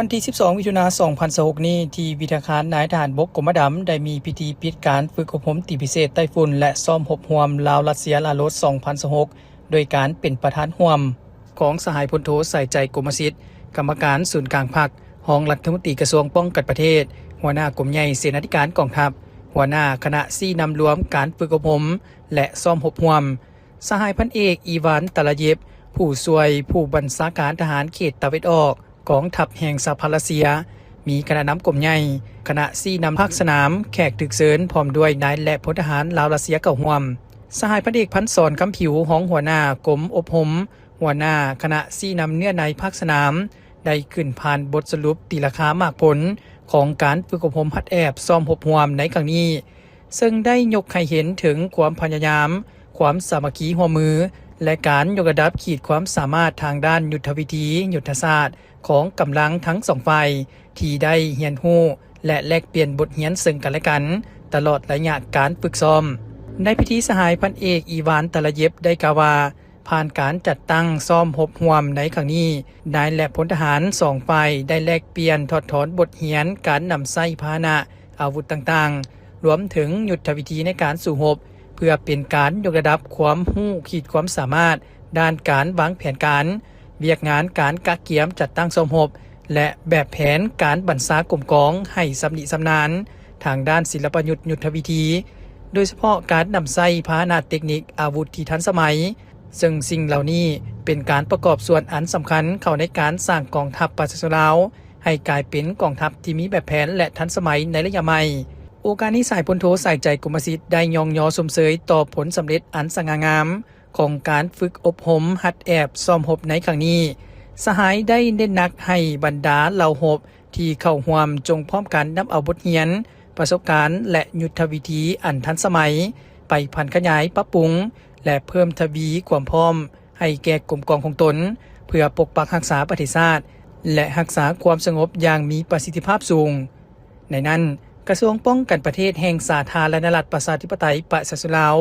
ວັນທີສິບສອງ ມິຖຸນາ ສອງພັນຊາວຫົກນີ້ ທີ່ວິທະຍາຄານນາຍທະຫານບົກກົມມະດຳ ໄດ້ມີພິທີປິດການຝຶກອົບຮົມຕີພິເສດໃຕ້ຝຸ່ນ ແລະ ຊ້ອມຮົບຮ່ວມລາວ-ຣັດເຊຍ ລາໂລດ ສອງພັນຊາວຫົກ ໂດຍການເປັນປະທານຮ່ວມຂອງສະຫາຍພົນໂທ ສາຍໃຈ ກົມມະສິດ, ກຳມະການສູນກາງພັກ, ຮອງລັດຖະມົນຕີກະຊວງປ້ອງກັນປະເທດ, ຫົວໜ້າກົມໃຫຍ່ເສນາທິການກອງທັບ, ຫົວໜ້າຄະນະຊີ້ນຳລວມການຝຶກອົບຮົມ ແລະ ຊ້ອມຮົບຮ່ວມ, ສະຫາຍພັນເອກ ອີວານ ຕາລາເຢບ ຜູ້ຊ່ວຍຜູ້ບັນຊາການທະຫານເຂດຕາເວັນອອກ ກອງທັບແຫ່ງສະຫະພັນຣັດເຊຍ, ມີຄະນະນຳກົມໃຫຍ່, ຄະນະຊີ້ນຳພາກສະໜາມ, ແຂກຖືກເຊີນ ພ້ອມດ້ວຍນາຍ ແລະ ພົນທະຫານລາວ-ຣັດເຊຍເຂົ້າຮ່ວມ. ສະຫາຍພັນເອກ ພັນສອນ ຄຳຜິວ ຮອງຫົວໜ້າກົມອົບຮົມ, ຫົວໜ້າຄະນະຊີ້ນຳເນື້ອໃນພາກສະໜາມ ໄດ້ຂຶ້ນຜ່ານບົດສະຫຼຸບຕີລາຄາໝາກຜົນຂອງການຝຶກອົບຮົມຫັດແອບຊ້ອມຮົບຮ່ວມໃນຄັ້ງນີ້ ເຊິ່ງໄດ້ຍົກໃຫ້ເຫັນເຖິງຄວາມພະຍາຍາມ, ຄວາມສາມັກຄີຮ່ວມມື ແລະ ການຍົກລະດັບຂີດຄວາມສາມາດທາງດ້ານຍຸດທະວິທີ, ຍຸດທະສາດຂອງກຳລັງທັງສອງຝ່າຍ ທີ່ໄດ້ຮຽນຮູ້ ແລະ ແລກປ່ຽນບົດຮຽນເຊິ່ງກັນແລະກັນ ຕະຫຼອດໄລຍະການຝຶກຊ້ອມ. ໃນພິທີ ສະຫາຍພັນເອກ ອີວານ ຕາລາເຢບ ໄດ້ກ່າວວ່າ ຜ່ານການຈັດຕັ້ງຊ້ອມຮົບຮ່ວມໃນຄັ້ງນີ້, ນາຍ ແລະ ພົນທະຫານສອງຝ່າຍໄດ້ແລກປ່ຽນຖອດຖອນບົດຮຽນການນຳໃຊ້ພາຫະນະ, ອາວຸດຕ່າງໆ, ລວມເຖິງຍຸດທະວິທີໃນການສູ້ຮົບ, ເພື່ອເປັນການຍົກລະດັບຄວາມຮູ້ຂີດຄວາມສາມາດດ້ານການວາງແຜນການ, ວຽກງານການກະກຽມຈັດຕັ້ງຊ້ອມຮົບ ແລະ ແບບແຜນການບັນຊາກົມກອງໃຫ້ຊຳນິຊຳນານທາງດ້ານສິລະປະຍຸດຍຸດທະວິທີ, ໂດຍສະເພາະການນຳໃຊ້ພາຫະນະເຕັກນິກອາວຸດທີ່ທັນສະໄໝ, ເຊິ່ງສິ່ງເຫຼົ່ານີ້ເປັນການປະກອບສ່ວນອັນສຳຄັນເຂົ້າໃນການສ້າງກອງທັບປະຊາຊົນລາວ ໃຫ້ກາຍເປັນກອງທັບທີ່ມີແບບແຜນ ແລະ ທັນສະໄໝໃນໄລຍະໃໝ່. ໂອກາດນີ້ ສະຫາຍພົນໂທ ສາຍໃຈ ກົມມະສິດ ໄດ້ຍ້ອງຍໍຊົມເຊີຍຕໍ່ຜົນສຳເລັດອັນສະຫງ່າງາມຂອງການຝຶກອົບຮົມຫັດແອບຊ້ອມຮົບໃນຄັ້ງນີ້. ສະຫາຍໄດ້ເນັ້ນໜັກໃຫ້ບັນດາເຫຼົ່າຮົບ ທີ່ເຂົ້າຮ່ວມຈົ່ງພ້ອມກັນນຳເອົາບົດຮຽນ, ປະສົບການ ແລະ ຍຸດທະວິທີອັນທັນສະໄໝ ໄປຜັນຂະຫຍາຍ, ປັບປຸງ ແລະ ເພີ່ມທະວີຄວາມພ້ອມໃຫ້ແກ່ກົມກອງຂອງຕົນ ເພື່ອປົກປັກຮັກສາປະເທດຊາດ ແລະ ຮັກສາຄວາມສະຫງົບຢ່າງມີປະສິດທິພາບສູງ. ໃນນັ້ນ, ກະຊວງປ້ອງກັນປະເທດແຫ່ງສາທາລະນະລັດ ປະຊາທິປະໄຕ ປະຊາຊົນລາວ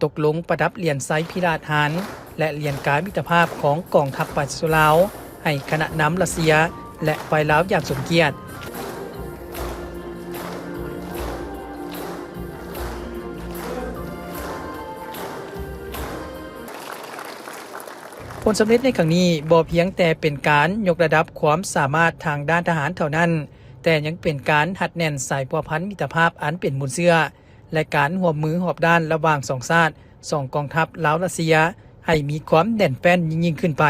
ຕົກລົງປະດັບຫຼຽນໄຊພິລະອາດຫານ ແລະ ຫຼຽນກາມິດຕະພາບຂອງກອງທັບປະຊາຊົນລາວ ໃຫ້ຄະນະນຳຣັດເຊຍ ແລະ ຝ່າຍລາວຢ່າງສົມກຽດ. ຜົນສຳເລັດໃນຄັ້ງນີ້ບໍ່ພຽງແຕ່ເປັນການຍົກລະດັບຄວາມສາມາດທາງດ້ານທະຫານເທົ່ານັ້ນ, ແຕ່ຍັງເປັນການຮັດແໜ້ນສາຍພົວພັນມິດຕະພາບອັນເປັນມູນເຊື້ອ ແລະ ການຮ່ວມມືຮອບດ້ານລະຫວ່າງສອງຊາດ, ສອງກອງທັບລາວ-ຣັດເຊຍ ໃຫ້ມີຄວາມແໜ້ນແຟ້ນຍິ່ງໆຂຶ້ນໄປ.